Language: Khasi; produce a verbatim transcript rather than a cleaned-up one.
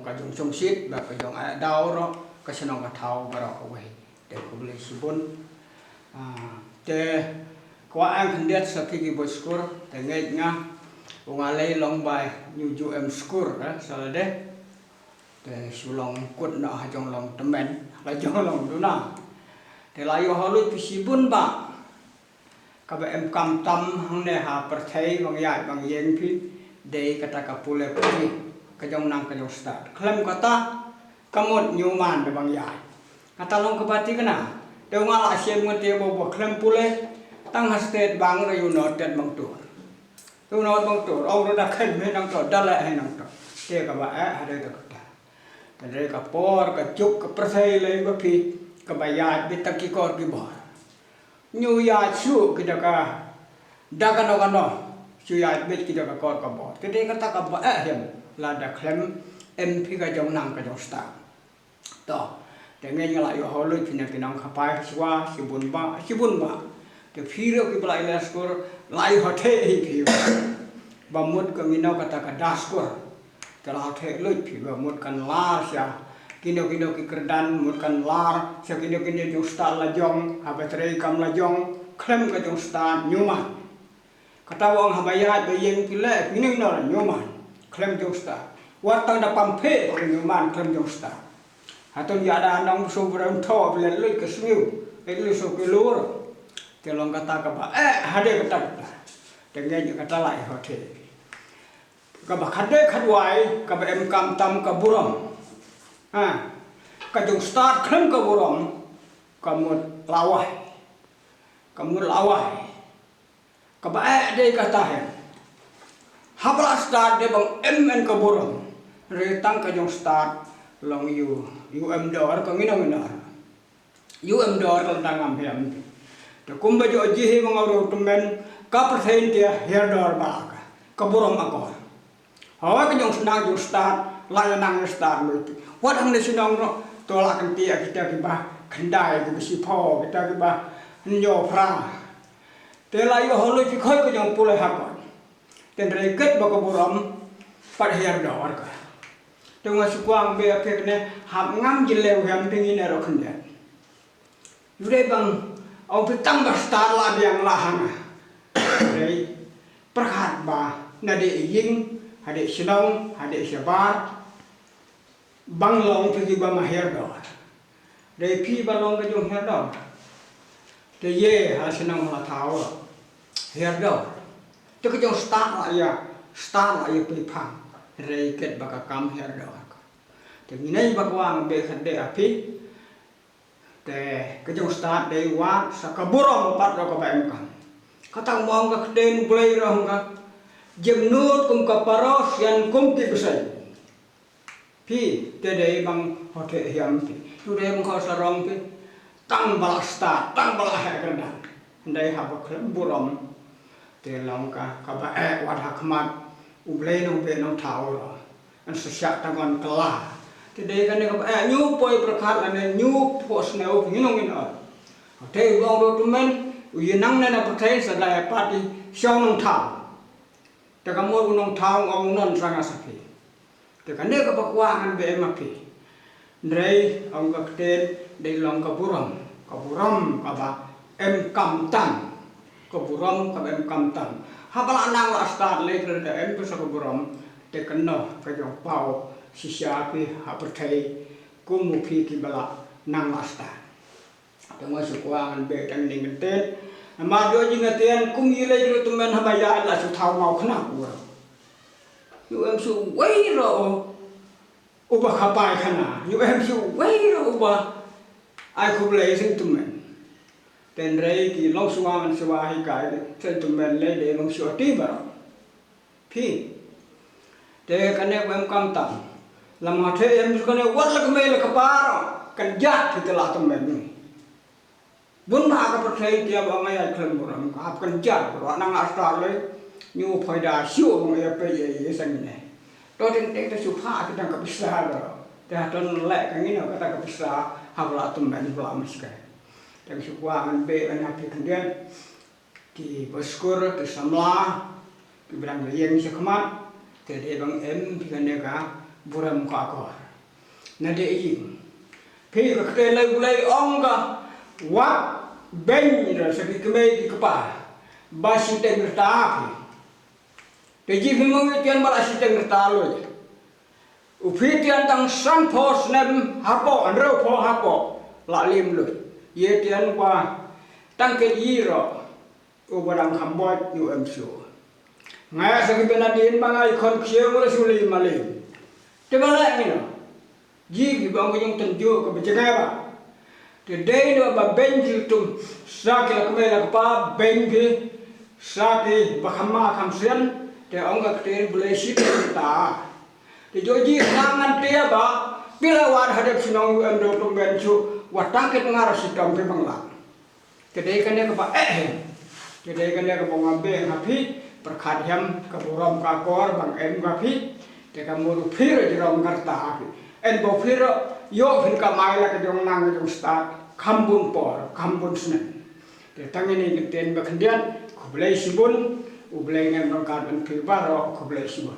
ka jong Chongsit, ba ka jong Aidaw ruh, ka shnong ka thaw baroh kawei. Te khublei shibun. Ah, te kwah ai khyndiat sa phi ki boi skur, te ngeit nga, u nga lei long ba ñu ju em skur, eh, sa lade. Te shu long kut noh ha jong long tymmen, la jong long duna. Te la ïoh haloi phi shibun ba kaba em kam tam hangne ha pyrthei bang ïaid bang ïeng phi, dei kata ka pule pule, ka jong nang ka jong stad. Khlem kata, ka mut ñiuman da bang ïaid. Kata long kaba thikna. Te u nga la shem ngan te ba ba khlem pule, tang ha stet bang ruh u nod tet bang tur. U nod bang tur, ong ruh da khlem hi nangto, da leh hi nangto. Te kaba eh, ha dei kata. Ka dei ka por, ka juk, ka pyrthei lei ba phi, kaba ïaid bit tang ki kor ki bor. Ñu ïaid shuh ki da ka, da kano kano, shu ïaid bit ki da ka kor ka bor. Te dei kata kaba eh hi, lada khlem em phi ka jong nang ka jong stad. To, te ngeit nga la ïoh haloi phi na ki nongkhapai shuwa, shibun ba, shibun ba. Te phi ruh kiba la ïaleh skur, la ïoh theh hi phi. Ba mut ka ngino kata ka da skur. Te la theh lut phi ba mut kan lar sha kino kino ki kyrdan, mut kan lar sha kino kino jong stad la jong, haba trei kam la jong, khlem ka jong stad ñiuman. Kata ba ong haba ïaid ba ïeng phi leh, kino kino la ñiuman, khlem jong stad. Wat tang da pam phe, ñiuman, khlem jong stad. Hato ïa da nong shu bret tho, bret lut ka sngew, lut shu ki lur. Te long kata kaba eh, ha dei kata kata. Te ngeit kata la ïoh theh. Kaba khatdei khatwai, kaba em kam tam ka burom. Ha. Ka jong stad khlem ka burom, ka mut lawai. Ka mut lawai. Kaba eh dei kata hi. Haba la stad dei bang em en ka burom. Re tang ka jong stad long ïu, ïu em dor ka ngino ngino. Ïu em dor ka dang am hem. Te kumba jong ji hi bang ru tymmen ka pyrthei te hiar dor ba ka. Ka burom akor. Hawa ka jong shnong jong stad, la ïa nang ïa stad lut. Wat hangne shnong ruh, to la kan ti kita kiba khyndai, kiba shiphew, kita kiba hynñiew phra. Te la ïoh haloi phi khoi ka jong pule ha kot. Te hynrei kat ba ka burom pat hiar dor ka. Te nga shu kwah ban ong ïa phi kane, hap ngam jylliew, hap pyngineh ruh khyndiat. Ym dei bang ong phi tang ba stad la biang la hanga. Hynrei pyrkhat ba na dei ïing, ha dei shnong, ha dei shabar, bang long phi kiba ma hiar dor. Dei phi ba long ka jong hiar dor. Te ïa ha shnong ha thaw hiar dor. Te ka jong stad la ïa, stad la ïa pynphang. Hynrei kat ba ka kam hiar dor. Te ngi nei ba kwah ban ong ïa phi. Te ka jong stad dei wad sa ka burom pat ruh kaba em kam. Kata mo ong ka ktien U Blei ruh ong ka, jemnud kum ka paro, sian kum ki bseiñ. Phi te dei bang hote hiam phi. Tu dei bang kho sarong phi. Tang ba la stad, tang ba la heh kyrdan. Hynrei haba khlem burom. Te long ka, kaba eh wad ha khmat U Blei nongpeit nongthaw ruh. Yn sa shah tang yn kylla. Te dei kane kaba eh ñu poi pyrkhat lane ñu poi sniew ngin ong ngin ong. Te u ong ruh tymmen u ïa nang ne na pyrthei sa dei pat i shong nongthaw. Te ka mut u nongthaw u ong non sa nga sa phi. Te kane kaba kwah ngan ba em ma phi. Hynrei ong ka ktien dei long ka burom, ka burom kaba em kam tam. Ka burom kaba em kam tam. Haba la nang la stad lei ka em phi sa ka burom. Te kano ka jong paw shisha phi ha pyrthei kum u phi kiba la nang la stad. Te nga shu kwah ngan beh tang ning ktien. Namar jong jingktien kum i lei jong tymmen haba ïa la shu thaw maw khana u. Ïu em shu wei ruh uba khapai khana. Ïu em shu wei ruh uba ai khublei sing tymmen. Te hynrei ki long shuwa ngan shuwa hi kai sing tymmen lei dei long shuwa ti baroh. Phi. Te kane ba em kam tam. Lam ha the em kane wat la ka mei la ka par. Kan jat phi te la tam mei. Bun ba ka pyrthei te ba ngai ai khlem burom ka hap kan jat ba nang astar lei. Ñu phaida shu ba ngai pe ye ye sang ne. To teng teng te shu pha ki tang ka pisa ba. Te ha ton leh ka ngin ka ta ka pisa ha ba la tam mei ba la mas ka. Te shu kwah ngan beh ngan ha phi khyndiat. Ki boi skur, ki samla, ki brang ïeng sha khmat, te dei bang em phi kane ka Burom ka akor. Na de ing. Phi ka kte lai bulai ong ka. Wat beiñ ra sa ki kmei ki kpa. Ba shiteng rta phi. Te ji phi mong ïa tian ba la shiteng rta loi. U phi tian tang san pho snem hapoh, hynriew pho hapoh. La lim loi. Ïa tian ba tang ke yi ro. U ba dang kham boi u em shu. Nga sa ki bena din ba ngai khon khie u la shu li ma lim. Te ba la ngi no. Ji ki ba ngi jong tan ju ka ba jngai ba. Te dei no ba beiñ ji tum. Sa ki la kmei la kpa beiñ ki. Sa ki ba kham ma kham sien. Te ong ka kte bulai shi ta. Te jo ji sa ngan te ba. Pila wat hadap shnong u em do tum ben shu. Wat tang kit ngar shi tom pe bang la. Te dei kane kaba eh hem. Te dei kane kaba nga beng ha phi, pyrkhat hem ka burom ka akor bang em ha phi. Te ka mut u phi ruh jrong ka rta ha phi. En ba u phi ruh ïoh phin kamai la ka jong nang ka jong stad, kham bun por, kham bun snem. Te tang ine ki ktien ba khyndiat, khublei shibun, U Blei un ryngkat bad phi baroh, khublei shibun.